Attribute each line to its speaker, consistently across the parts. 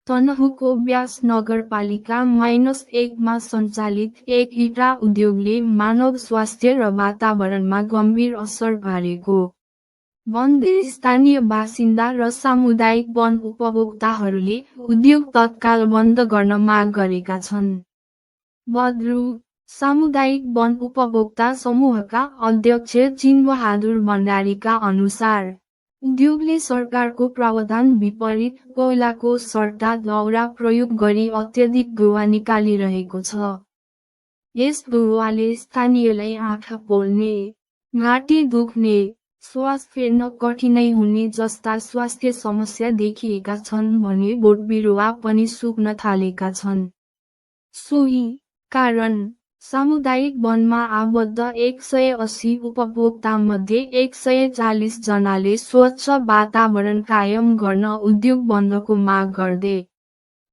Speaker 1: तनहुको व्यास नगरपालिका -1 मा सञ्चालित एक इटा उद्योगले मानव स्वास्थ्य र वातावरणमा गम्भीर असर पारेको भन्दै स्थानीय बासिन्दा र सामुदायिक वन उपभोक्ताहरूले उद्योग तत्काल बन्द गर्न माग गरेका छन्। बद्रु सामुदायिक वन उपभोक्ता समूहका अध्यक्ष चिनबहादुर भण्डारीका अनुसार उद्योगले सरकारको प्रावधान विपरीत कोइलाको सट्टा दाउरा प्रयोग गरी अत्यधिक धुवा निकालिरहेको छ। यस धुवाले स्थानीयलाई आँखा पोल्ने, घाँटी दुख्ने, श्वास फेर्न कठिनाइ हुने जस्ता स्वास्थ्य समस्या देखिएका छन् भने बोटबिरुवा पनि सुक्न थालेका छन्। सोही कारण सामुदायिक वनमा आबद्ध 180 उपभोक्तामध्ये 140 जनाले स्वच्छ वातावरण कायम गर्न उद्योग बन्दको माग गर्दै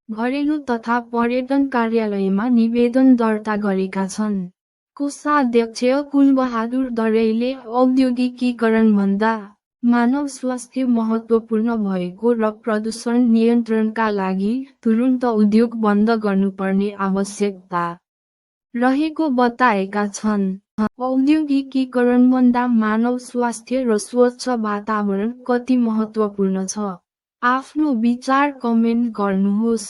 Speaker 1: घरेलु तथा पर्यटन कार्यालयमा निवेदन दर्ता गरेका छन्। कोषाध्यक्ष कुलबहादुर दरैले औद्योगिकीकरण भन्दा मानव स्वास्थ्य महत्त्वपूर्ण भएको र प्रदूषण नियन्त्रणका लागि तुरुन्त उद्योग बन्द गर्नुपर्ने आवश्यकता रहेको बताएका छन्। औद्योगिकीकरण भन्दा मानव स्वास्थ्य र स्वच्छ वातावरण कति महत्त्वपूर्ण छ? आफ्नो विचार कमेन्ट गर्नुहोस्।